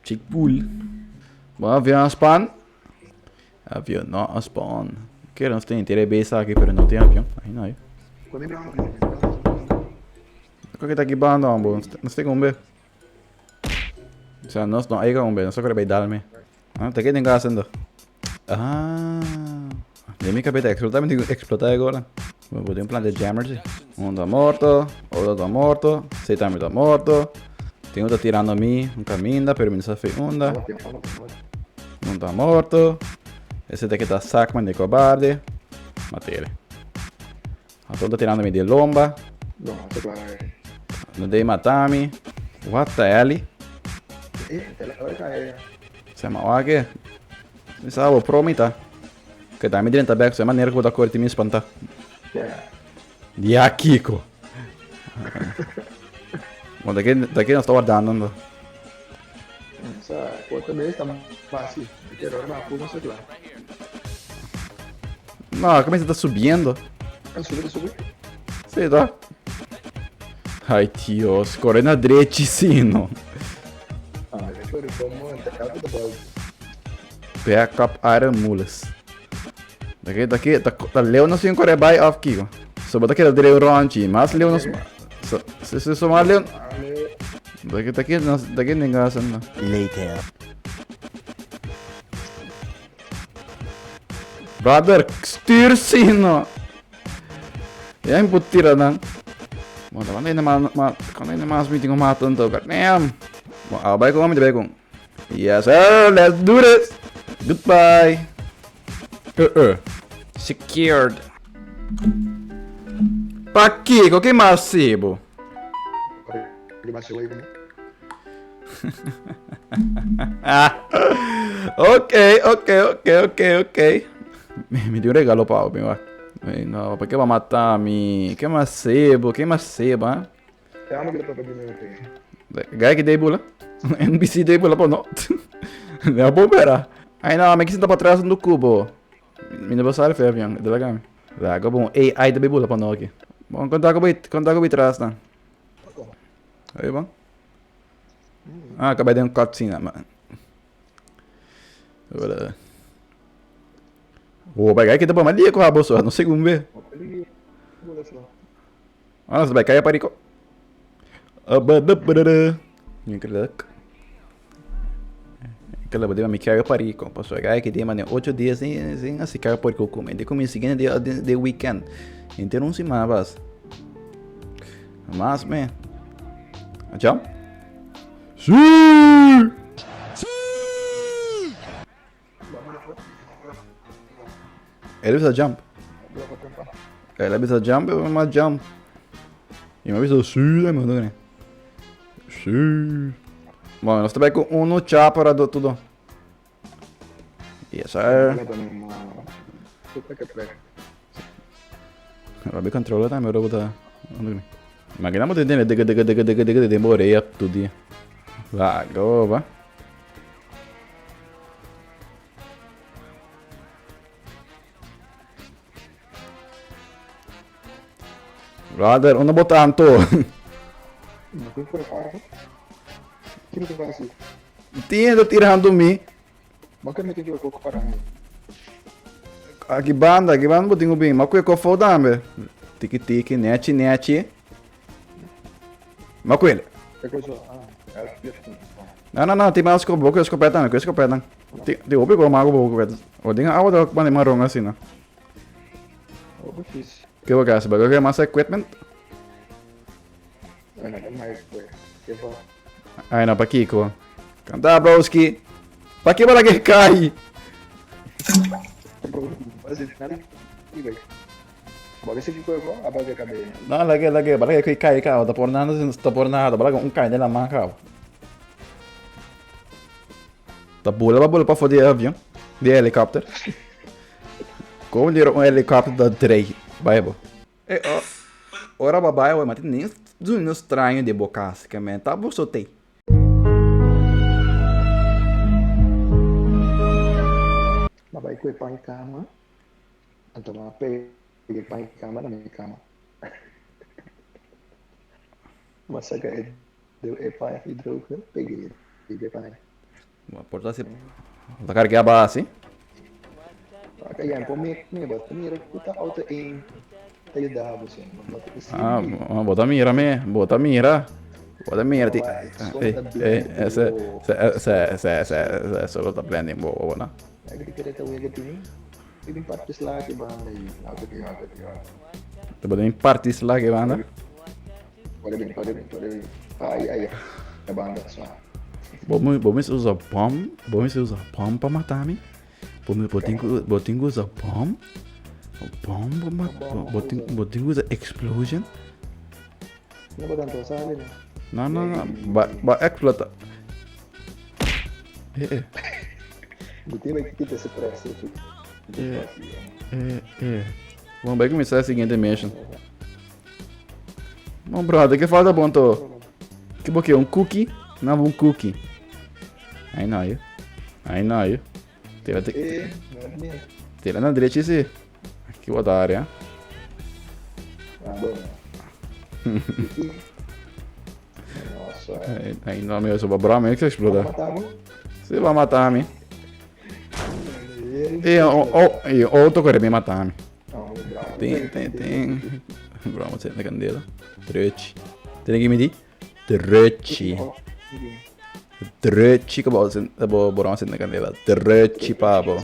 Chick pool. Bon avion a span. Avion no a spawn. Kere nos tin tira e base aki pero no tin avion. Ai no. Ko kita ki banda hombo. Nos tin un be. O sea, nos no aiga un be. Nos a kore bay dalme. Ah, ta ke den gas endo. Ah. De mi cabeza explota, mi digo explota agora. Bo tin un plan de jammer si. Un ta morto, otro ta morto, si tambe ta morto. Tin un ta tirando mi un caminda, pero mi no sa fe unda. Un ta morto. Ese ta kita sak man de cobarde. Matele. Otro ta tirando mi de lomba. No, te klaar. No de matami. What the hell? Eh, te la cae. Se ma wake. Mi sa bo pro mi ta. Que ta mi drenta back, so e manera ku bo ta kore ti mi espanta. Ya Kiko. Bon, da ke da ke nos ta wardando ando. Sa, kota bes ta fácil. Pero ahora ma puma sa kla. No, que me está subiendo. Ah, sube, sube. Sí, ta. Ay, Dios, corre na drechi sino. Ah, pero como entrar de volta. Backup Iron Mules. Daki, daki, ta, ta leu nos tin kore bai of kiko? So bo ta keda dreu ronchi, mas leu nos... So, so, so, so mas leu... Daki, daki, nos, daki ninga haciendo. Later. Brother, stuur sino. Ya mi por tira nan. Bon, ta cuando ma, ma, cuando mas mi tengo mata anto, goddamn. Bon, a bai con mi bai con. Yes sir, let's do this. Goodbye. Secured. Pakiko, ki mas sibo? Ok, ok, ok, ok, ok. Mi di un regalo pa mi wa. No, pa ke ba mata mi? Ke mas sebo? Ke mas sebo, ha? Gai ki dei bula? NBC dei bula pa no. Ne bo pera. Ai no, mi ki sinta pa atras do cubo. Mi no bo sali fe avion, de laga mi. Laga bon AI ta bula pa no aki. Bon, konta ku bai, konta ku bai tras nan. Oi bon. Ah, acabei de um cutscene, man. Oh, bai gai kita pa mali ko abo so, no sei como be. Ah, vai cair parico. Aquela bodega me quero parico. Paso gai que dia mane 8 dias sin sin así quero parico come. De come siguiente dia de, de weekend. Inteiro um semana bas. Mas me. Tchau. Sim! El bisa jump. El bisa jump, el ma jump. Y me bisa sí, me no Sí. Bueno, nos ta con uno cha para do todo. Yes, sir. Rabi controller tambe ora bo ta. Imagina bo tin tene dege dege dege dege dege den bo orea tur dia. Laga bo ba. Brother, unda bo ta anto? Tin ta tirando mi. Aki banda, aki banda bo tin ku bin. Ma kue kofo tambe. Tiki tiki, nechi nechi. Ma kuele. No, no, no, tin mas bo kue skopet tambe, kue skopet nan. Tin, tin hopi ko mago bo kue. O tin awa ta mane maron asina. Ke bo kasa? Bo ke mas equipment? Ay no, pakiko? Kanta broski. Paki bo lagi kai? No, lagi lagi, balagi kai kai ka, ta por nada, ta por nada, balagi un kai de la man ka. Ta bula pa bula pafó di e avion, di e helikòpter. Kon dira un helikòpter ta drei bai bo? E oh, ora bo bai awor, ma tin nin zonido straño den bo kas, ke men ta bo sotei. M'a bai ku e pan kama, anto m'a pega e pan kama na mi kama. M'a saka e pan af'i droga, pega e pan. Por ta si ta carga base. Aka yan po mi mi bo ta mira ku ta auto aim ta yuda bo si no ta Ah, sirbi. bo ta mira me, bo ta mira. Bo ta mira ti. Eh, eh, se se se se se se solo ta blending bo bo na. Ta bo den parti sla ke banda. Bo bo mester usa bom, bo mester usa bom pa mata mi. Bo bo tin ku bo tin ku usa bom. Bom pa mata bo tin bo tin ku usa explosion. No no no ba ba explota. Eh eh. Eh eh eh. Bon bai kuminsá e siguiente mission. Bon brother, ke falta bon to? Ke bo ke un cookie? Na un cookie. Ai no, yo. Ai no, yo. Tira te. Tira na derecha ese. Ki wat área. Ai no, amigo, eso va broma, que explota. Se va matar mi. E oh, oh, e auto corre me matar mi. Tem, tem, tem. Broma, senta candela. Truchi. Tem que medir? Truchi. Truchi que bo bo broma senta candela. Truchi pabo.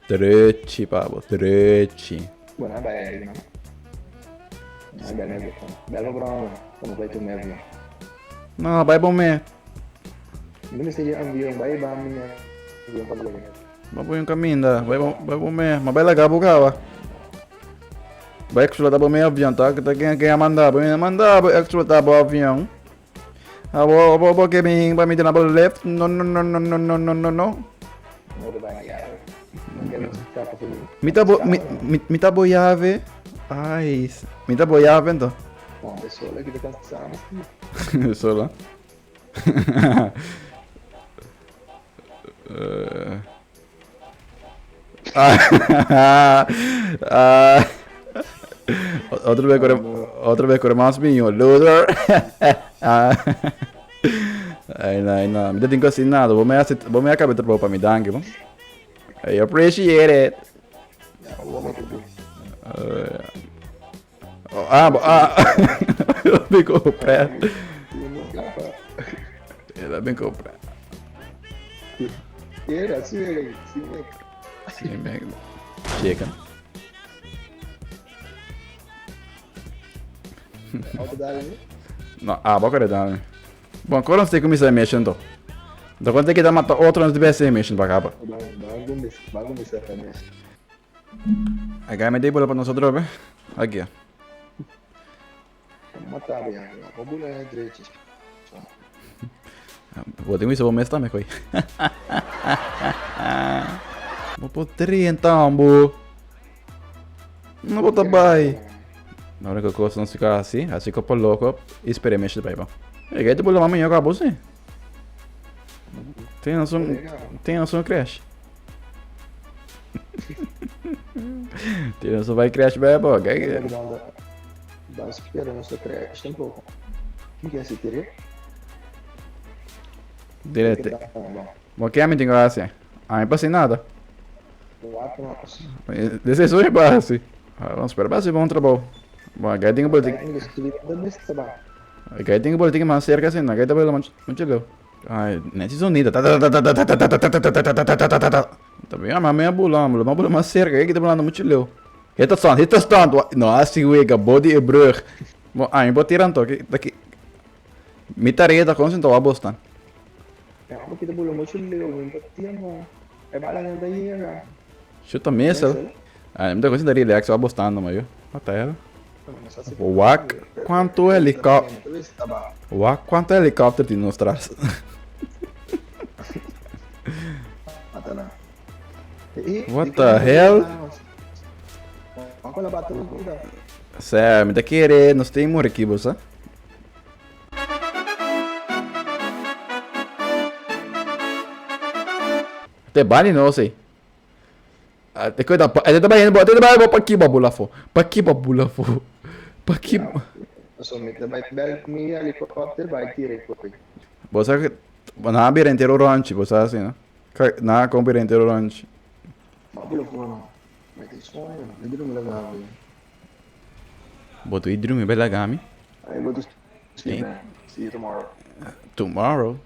Truchi pabo. Truchi. Bueno, vai, no. Belo broma, como vai tu mesmo. No, vai bom me. Não seria avião, vai ba minha avião pa Ba poi un caminda, bai bo bai bo me, ma bai laga bo caba. Bai explota bo me avião, tá? Tá quem quem a manda, bo me manda bo explota bo avião. Ah, bo bo bo que mi ba mi na bo left. No no no no no no no no no. Mi ta bo mi mi mi ta bo llave. Ai, mi ta bo llave então. Bom, pessoal, aqui tá cansado. Sola. Ah, otro vez corre, otro vez corre más mío, loser. Ah. Ay, no, ay, no. Mi tengo así nada. Vos me haces, vos me acabas de trabajo para mi danke, bro. I appreciate it. Ah, ah, ben comprar. Ela ben comprar. Era, sí, sí, Sí, me Checa. No, ah, boca de dame. Bom, agora não sei como isso é mexendo. Então quando tem que dar mata outro antes de BS mexendo para cá. Acá me bola para nosotros, ve. Aqui. Vou ter isso, vou mestar me coi. Vou pôr então, bo. Não vou bai. Na única coisa não ficar assim, assim que eu louco, esperei mexer para ir. E aí, bola mamãe acabou sim. Tem noção, tem noção crash. Tem noção vai crash vai bo. Dá esperança crash tampouco. Que é esse teria? Direto. Bom, que a mim tem graça. Ah, não passei nada. Desse é base. Vamos esperar base bom trabalho. Bom, agora tem que botar. Agora tem que botar mais cerca assim, agora tá bem muito legal. Ai, nesse sonido. Tá tá tá tá tá tá tá tá tá tá tá tá tá tá tá tá. Tá bem, mas minha bula, mas bula mais cerca, que tá falando muito legal. Het stand, het stand. No, assim wega, body e brug. Bom, ah, eu vou tirar então, daqui. Mi tarea tá com sento a bostan. Ja, kita bula muito legal, mo. É bala na daí, Chuta mesa. Ah, muita coisa daria relax, a bostando, mas eu. What the hell? Wak, quanto helicóptero. Wak, quanto helicóptero tem nos traz. What the hell? Sé, me querer, nós temos aqui, você. Te bani no sei. Te cuida, te bani, te bani pa ki babula fo. Pa ki babula fo. Pa ki. So, me te vai bel mi helicóptero vai tira Você Nan a bira entero ronchi, bo sa asina. Nan a kon bira entero ronchi. Bo ta drumi bai laga mi? Tomorrow.